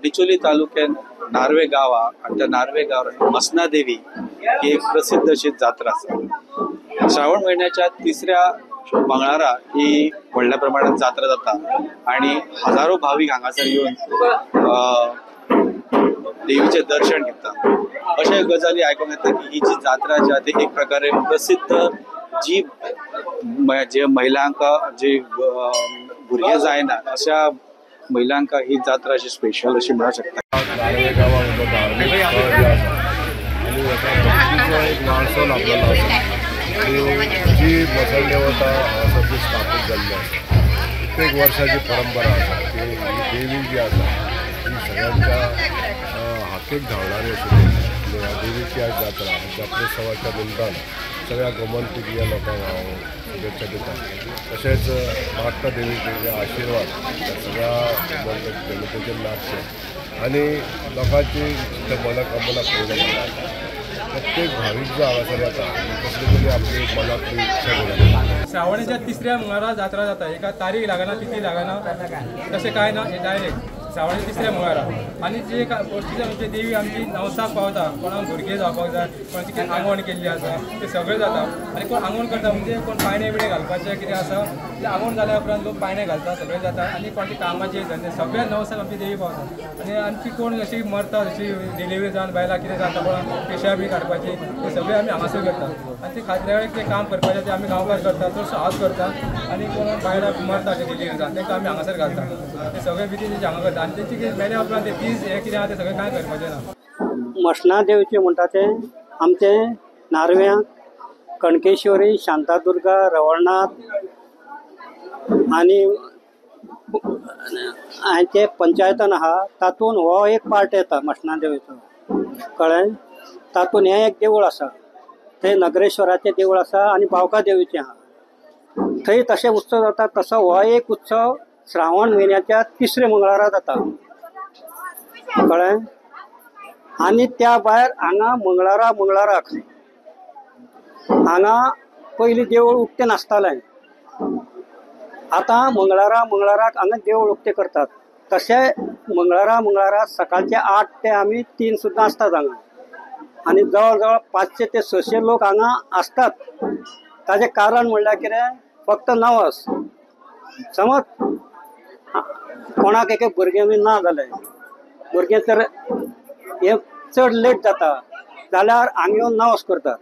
डिचोली तालुक्यात नार्वे गांव हा आणि त्या नार्वे गांवात मसना देवी ही एक प्रसिद्ध अशी जात्रा आसा. श्रावण म्हयन्याच्या तिसऱ्या मंगळारा ही व्हडल्या प्रमाणात जात्रा जाता आणि हजारो भावीक हांगासर येवन देवीचे दर्शन घेता. अशे गजाली आयकूंक येता की ही जी जात्रा जी आहा ती एक प्रकारे प्रसिद्ध जी जे महिलांक जे भुरगे जायना अशा महिलांक ही जात्रा अशी स्पेशल अशी म्हणूंक शकता. नार्वे गांवांत धार्मीक स्थळ जें आसा आनी हेका भक्तीचो एक वारसो लाभलेलो आसा की जी मसण देवता हांगासर जी स्थापीत जाल्ली आसा, कित्येक वर्सांची परंपरा आसा की ही देवी जी आसा ही सगळ्यांच्या हाकेक धांवणारी अशी देवी. ह्या देवीची आज जात्रा जात्रोत्सवाच्या निमतान सगळ्या गोमंतकीय लोकांक हांव शुभेच्छा दिता. तशेंच मागता देवीचे आशिर्वाद सगळ्या जनतेचेर लागचे आनी लोकांची मनोकामना पूर्ण जाता. प्रत्येक भावीक जो हांगासर येता कसली तरी आपली मनातली इच्छा घेवन. श्रावणाच्या तिसऱ्या मंगळारा जात्रा जाता. एका तारीख लागना, तिथी लागना, तशें कांय ना, हे डायरेक्ट श्रावणाच्या तिसऱ्या मंगळारा. आनी जे गोश्टीचे आमची देवी आमची नवसाक पावता, कोणाक भुरगें जावपाक जाय, कोणाची कितें आंगवण केल्ली आसा ते सगळें जाता. आनी कोण आंगवण करता म्हणजे कोण पायणे बिणे घालपाचें कितें आसा ते आंगवण जाल्या उपरांत लोक पायणे घालता, सगळें जाता. आनी कोणाची कामाचे धंदे सगळ्या नवसाक आमची देवी पावता. आनी आमची कोण अशी मरता, जशी डिलिव्हरी जावन बायलां कितें जाता, कोणाक पेशा बी काडपाची, ते सगळें आमी हांगासर करता. आनी ते खात्र्या वेळार तें काम करपाचें तें आमी गांवकार करता, चडसो हांवच करता. आनी कोण बायलां मरता अशें डिलिव्हरी जावन तांकां आमी हांगासर घालता, ते सगळें विधी तेंचे हांगा करता. आनी तेंचे कितें मेल्या उपरांत ते दीस हें कितें आहा तें सगळें कांय करपाचें ना. मसणा देवीचें म्हणटा तें आमचें नार्व्यांक कणकेश्वरी, शांतादुर्गा, रवळनाथ आनी हांचे पंचायतान आहा तातूंत हो एक पार्ट येता मसणा देवीचो, कळ्ळें. तातूंत हें एक देवूळ आसा, थंय नगरेश्वराचें देवूळ आसा आनी बावका देवीचें आहा. थंय तशें उत्सव जाता तसो हो एक उत्सव श्रावण म्हयन्याच्या तिसऱ्या मंगळारा जाता, कळ्ळें. आनी त्या भायर हांगा मंगळारा मंगळाराक हांगा पयलीं देवूळ उक्तें नासतालें, आतां मंगळारा मंगळाराक हांगा देवूळ उक्तें करतात. तशें मंगळारा मंगळारा सकाळचे 8 ते आमी 3 सुद्दां आसतात हांगा. आनी जवळ जवळ 500 ते 600 लोक हांगा आसतात. ताजें कारण म्हणल्यार कितें, फक्त नवस. समज कोणाक एक भुरगें बी ना जालें, भुरगें तर हें चड लेट जाता जाल्यार हांगा येवन नवस करतात.